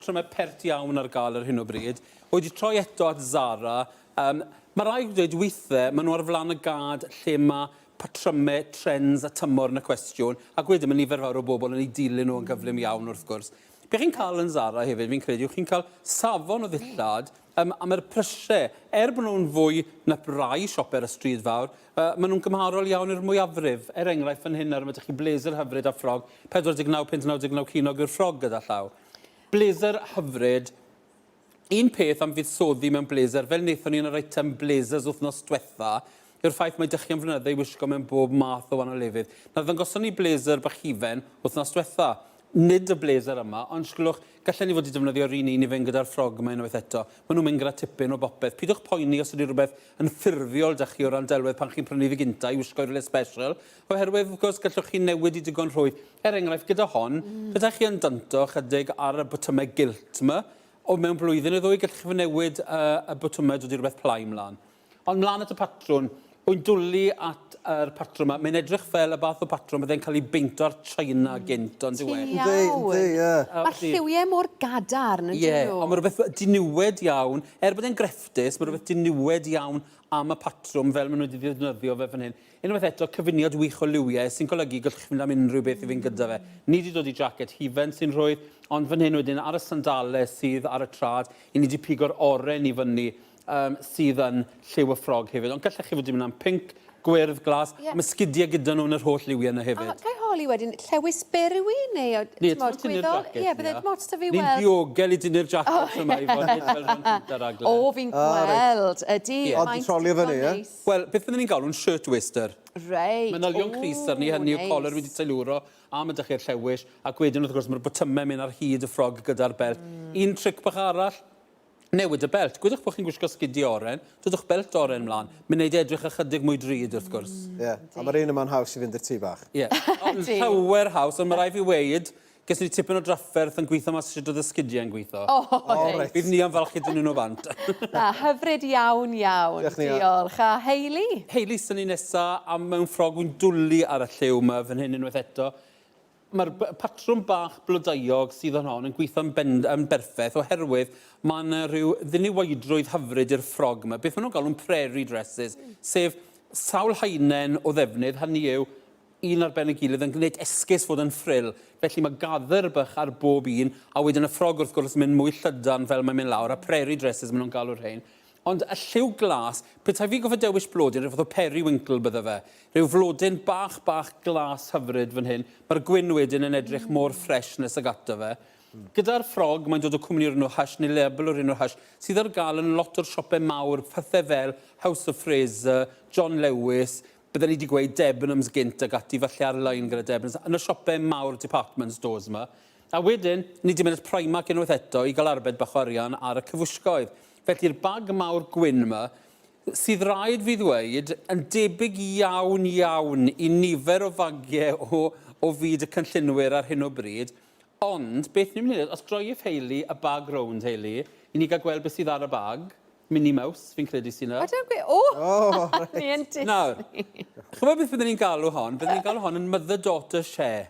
Patrymau pert iawn ar gael ar hyn o bryd. Wedi troi eto at Zara, yym, ma' raid dweud weithe ma' nhw ar flan y gad lle ma' patryme, trends a tymor yn y cwestiwn, ac wedyn ma' nifer fawr o bobl yn eu dilyn nhw yn gyflym iawn wrth gwrs. Be chi'n cael yn Zara hefyd fi'n credu yw chi'n cael safon o ddillad, yym, a ma'r pryse, er bod nhw'n fwy na rai siope ar y stryd fawr, Yy, maen nhw'n gymharol iawn i'r mwyafrif. Er enghraifft, fan hyn nawr, mae 'da chi blazer hyfryd a ffrog, 49 punt 99 ceiniog yw'r ffrog gyda llaw. Blazer hyfryd. Un peth am fuddsoddi mewn blazer, fel wnaethon ni yn yr eitem blazers wythnos diwetha, yw'r ffaith mai dych chi am flynydde i wisgo mewn bob math o wahanol lefydd. Nawr, ddangoson ni blazer bach hufen wythnos diwetha. Nid y blazer yma, ond sgwlwch, gallen ni fod 'di defnyddio'r un un i fynd gyda'r ffrog yma unwaith eto. Maen nhw'n mynd gyda tipyn o bopeth. Pidwch poeni os ydy rhywbeth yn ffurfiol 'da chi o ran delwedd pan chi'n prynu ddi gynta i wisgo i rywle special, oherwydd wrth gwrs gallwch chi newid i digon rhwydd. Er enghraifft, gyda hon, petai chi yn danto chydig ar y botymau gilt 'ma, o mewn blwyddyn neu ddwy gallwch chi newid y botymau dod i rywbeth plai mlaen. Ond mlaen at y patrwn. Wy'n dwli at yr patrwm 'ma. Mae'n edrych fel y fath o patrwm byddai'n cael ei beinto ar china gynt, on'd yw e? Ti'n Yndi, iawn. yndi, ie. Mae'r lliwiau mor gadarn, yn dyn Ie, nhw? ond mae rhywbeth diniwed iawn, er bod e'n grefftus, mae rhywbeth diniwed iawn am y patrwm fel maen nhw wedi ddefnyddio fe fan hyn. Unwaith eto, cyfuniad wych o liwiau sy'n golygu gallwch chi fynd am unrhyw beth i fynd gyda fe. Ni wedi dod i jacket hufen sy'n rhwydd, ond fan hyn wedyn ar y sandale sydd ar y trad, i ni wedi pigo'r oren i fyny yym, sydd yn lliw y ffrog hefyd. Ond gallech chi fod wedi mynd am pinc, gwyrdd, glas, yeah. Mae sgidiau gyda nhw yn yr holl liwiau yna hefyd. A ga i holi wedyn, llewis byr yw i neu o, t'mod, gweddol? Ie, bydde dim ots 'da fi weld. Ni'n ddiogel i dynnu'r jacket yma i fod nid fel rhan cynta'r raglen. O, fi'n gweld, ydy. Ond i trolio fyny, ie? Wel, beth byddwn ni'n galw'n shirt waister. Reit. Manylion crys arni, hynny yw coler wedi teilwro am y dychu'r llewis, ac wedyn wrth gwrs mae'r botymau mynd ar hyd y ffrog gyda'r belt. Un tric bach arall, Newid y belt. Gwydwch bod chi'n gwisgo sgidie oren, dodwch belt oren mlaen. Mae'n neud e edrych ychydig mwy drud, wrth gwrs. Ie, a mae'r un yma'n haws i fynd i'r tŷ bach. Ie, ond llawer haws, ond mae rhaid fi weud, ges ni tipyn o drafferth yn gweithio mas sut oedd y sgidie yn gweithio. O, reit. Bydd Nia'n falch i dynnu nhw fant. Na, hyfryd iawn, iawn. Diolch, Nia. Diolch. A Hayley? Hayley sy'n ni nesa, a mewn ffrog wy'n dwlu ar y lliw 'ma fan hyn unwaith eto. Mae'r patrwm bach blodeuog sydd yn hon yn gweithio'n ben- yn berffaith oherwydd mae yna rhyw ddiniweidrwydd hyfryd i'r ffrog yma, beth maen nhw'n galw'n prairie dresses, sef sawl haenen o ddefnydd, hynny yw, un ar ben y gilydd yn gwneud esgus fod yn ffril. Felly mae gather bach ar bob un, a wedyn y ffrog wrth gwrs yn mynd mwy llydan fel mae'n mynd lawr, a prairie dresses maen nhw'n galw'r rhein. Ond y lliw glas, petai fi gorfod dewis blodyn, rhyw fath o periwinkle bydde fe. Rhyw flodyn bach bach glas hyfryd fan hyn. Mae'r gwyn wedyn yn edrych mor ffresh nes ag ato fe. Gyda'r ffrog, mae'n dod o cwmni o'r enw Hush, neu label o'r enw Hush, sydd ar gael yn lot o'r siopau mawr, pethau fel House of Fraser, John Lewis, bydden ni 'di gweud Debenhams gynt ag ati, falle ar-lein gyda Debenhams, yn y siopau mawr department stores 'ma. A wedyn, ni 'di mynd at Primark unwaith eto i gael arbed bach o arian ar y cyfwisgoedd. Felly'r bag mawr gwyn 'ma, sydd raid fi ddweud, yn debyg iawn iawn i nifer o fagiau o o fyd y cynllunwyr ar hyn o bryd, ond beth ni'n mynd i wneud, os droiff Hayley y bag rownd, Hayley, i ni gael gweld beth sydd ar y bag, Minnie Mouse, fi'n credu sy'n 'na. O, dyna gwe- o! O, reit. Ni yn Disney. Nawr, ch'mod beth bydden ni'n galw hon? Bydden ni'n galw hon yn mother-daughter share.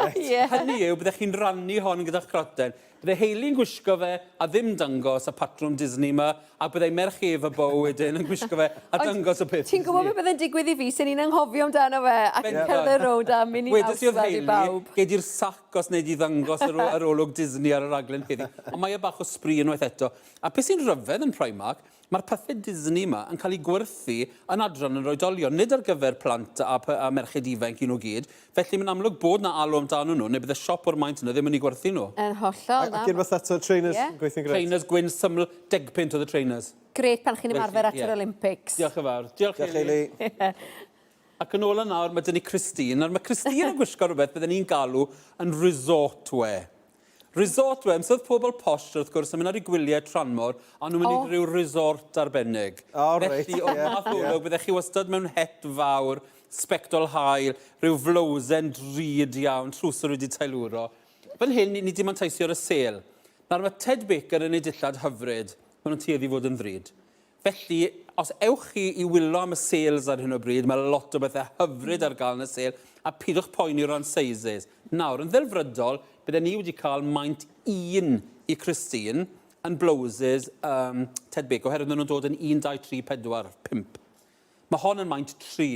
Reit. Ie. Hynny yw, byddech chi'n rannu hon gyda'ch croten. Bydde Hayley'n gwisgo fe a ddim dangos y patrwm Disney 'ma, a byddai merch ef a Beau wedyn yn gwisgo fe a dangos y peth Ti'n gwybod beth byddai'n digwydd i fi, sen i'n anghofio amdano fe ac yn cerdded rownd a Minnie Wedes Mouse i wrth weld i Hayley, bawb. gei di'r sac os wnei di ddangos yr yr olwg Disney ar y raglen heddi. Ond mae e bach o sbri unwaith eto. A beth sy'n rhyfedd yn Primark, Mae'r pethe Disney 'ma yn cael eu gwerthu yn adran yr oedolion, nid ar gyfer plant a a merched ifainc i nhw gyd, felly mae'n amlwg bod 'na alw amdanyn nhw, neu bydde siop o'r maint yna ddim yn eu gwerthu nhw. Yn hollol, na. Ac unwaith eto, trainers yn gweithio'n grêt. Trainers gwyn syml, degpunt oedd y trainers. Grêt pan chi'n ymarfer at yr Olympics. Diolch yn fawr. Diolch, Hayley. Diolch, Hayley. Ac yn ôl yn nawr, mae 'da ni Christine. Nawr, mae Christine yn gwisgo rhywbeth bydden ni'n galw yn resort wear. Resort wear, amser oedd pobl posh wrth gwrs yn mynd ar eu gwyliau tramor, a nhw'n mynd i ryw resort arbennig. O, reit. Felly, o'r math olwg, byddech chi wastad mewn het fawr, sbectol haul, rhyw flowsen drud iawn, trwsor wedi teilwro. Fan hyn, ni 'di manteisio ar y sêl. Nawr, mae Ted Baker yn ei dillad hyfryd, maen nhw'n tueddu i fod yn ddrud. Felly, os ewch chi i wylo am y sales ar hyn o bryd, mae lot o bethau hyfryd ar gael yn y sale, a pidwch poeni o ran sizes. Nawr, yn ddelfrydol, bydden ni wedi cael maint un i Christine yn blouses um, Ted Baker, oherwydd maen nhw'n dod yn 1, 2, 3, 4, 5. Mae hon yn maint 3.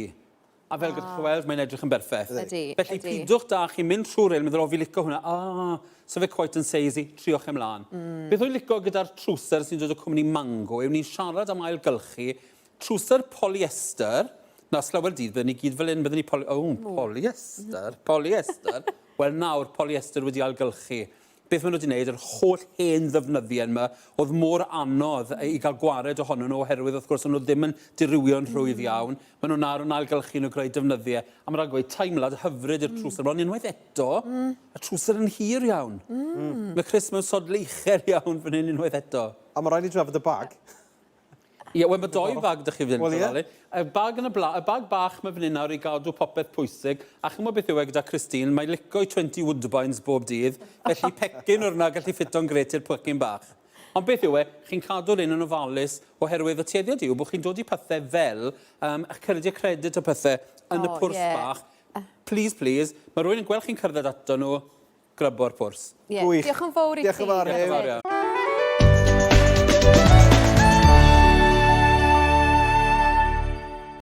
A fel gallwch chi weld, mae'n edrych yn berffaith. Ydy, Felly ydy. pidwch da chi'n mynd trwy'r rail, meddwl, o, fi licio hwnna, ah, so fe quite yn seis i, triwch ymlaen. Beth wy'n licio gyda'r trwser sy'n dod o cwmni Mango yw ni'n siarad am ailgylchu, trwser polyester, na, slawer dydd, byddwn ni gyd fel hyn, byddwn ni poly... Oh, polyester, polyester. Wel nawr, polyester wedi ailgylchu. Beth maen nhw wedi wneud, yr holl hen ddefnyddiau yma, oedd mor anodd i gael gwared ohonyn nhw oherwydd wrth gwrs o'n nhw ddim yn dirywio'n rhwydd iawn. Maen nhw nawr yn ailgylchu nhw greu defnyddiau. A mae'n rhaid gweud, teimlad hyfryd i'r trwser. Ond unwaith eto, y trwser yn hir iawn. Mae Chris mewn sodle uchel iawn fan hyn unwaith eto. A mae rhaid i drafod y bag. Ie, wel, mae doi bag 'da chi fan hyn, Wel, ie. Alun. Y bag yn y bla, y bag bach mae fan hyn nawr i gadw popeth pwysig. A chimod beth yw e gyda Christine, mae'n lico'i 20 Woodbines bob dydd, felly pecyn o'r 'na gallu ffito'n grêt i'r pecyn bach. Ond beth yw e, chi'n cadw'r un yn ofalus, oherwydd y tueddiad yw bod chi'n dod i pethau fel um, eich cardiau credit a pethau yn y O, pwrs ie. bach. Please, please, mae rhywun yn gweld chi'n cerdded ato nhw, grybo'r pwrs. Ie. Gwych. Diolch yn fawr i ti. Diolch yn fawr, Diolch yn fawr iawn.